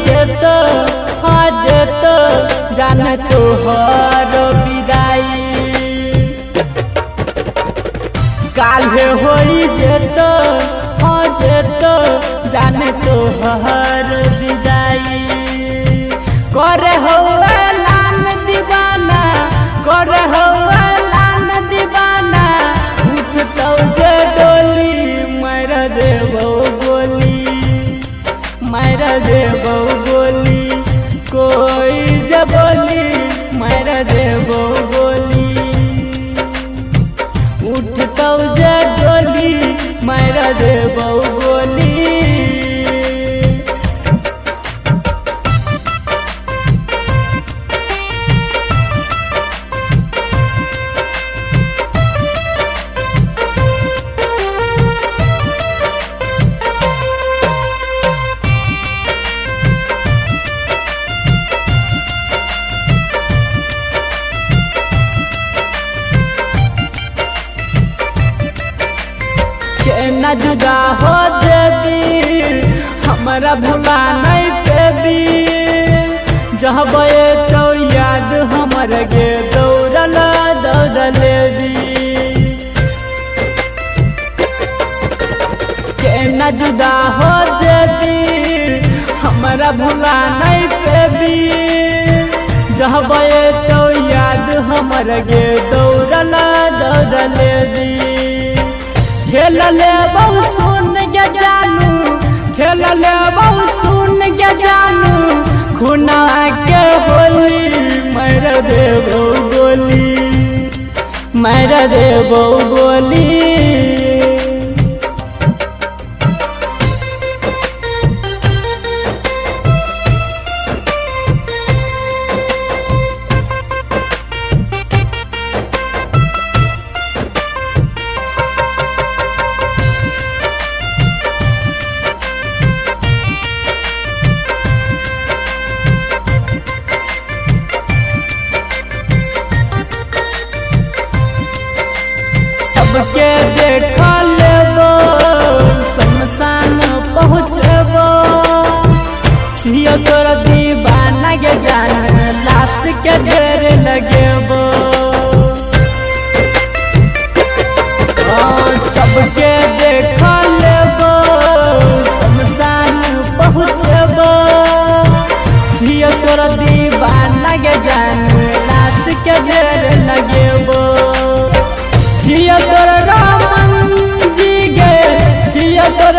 जेतो, हाँ जेतो, जान तोहर विदाई। काल्हे होई जेतो, हाँ जेतो, जान तोहर विदाई। करे हो ऐलान दीवाना, करे हो ऐलान दीवाना, उठतौ जे डोली, मार देबौ गोली, मार देबौ गोली, कोई जे बोली, मार देबौ गोली। उठतौ जे डोली, मार देबौ गोली। केना जुदा हो जेबी, हमरा भुला नहीं पेबी। जहबे तो याद हमर गे दौड़ल दौड़लेबी। केना जुदा हो जेबी, हमरा भुला नहीं पेबी। जहबे तो याद हमर गे दौड़ल दौड़लेबी। खेल ले बहु सुन गे जानू, खेल ले बहु सुन गे जानू, खुना के होली, मार देबौ गोली, मार देबौ गोली। सबके देख लेबो, शमशान पहुँचबो, छियो तोर दीवाना गे जान, लाश के ढेर लगेबो। सबके देख लेबो, शमशान पहुँचबो, छियो तोर दीवाना गे जान, लाश के ढेर लगेबो। छिया तोर रामन जी गे, छिया तोर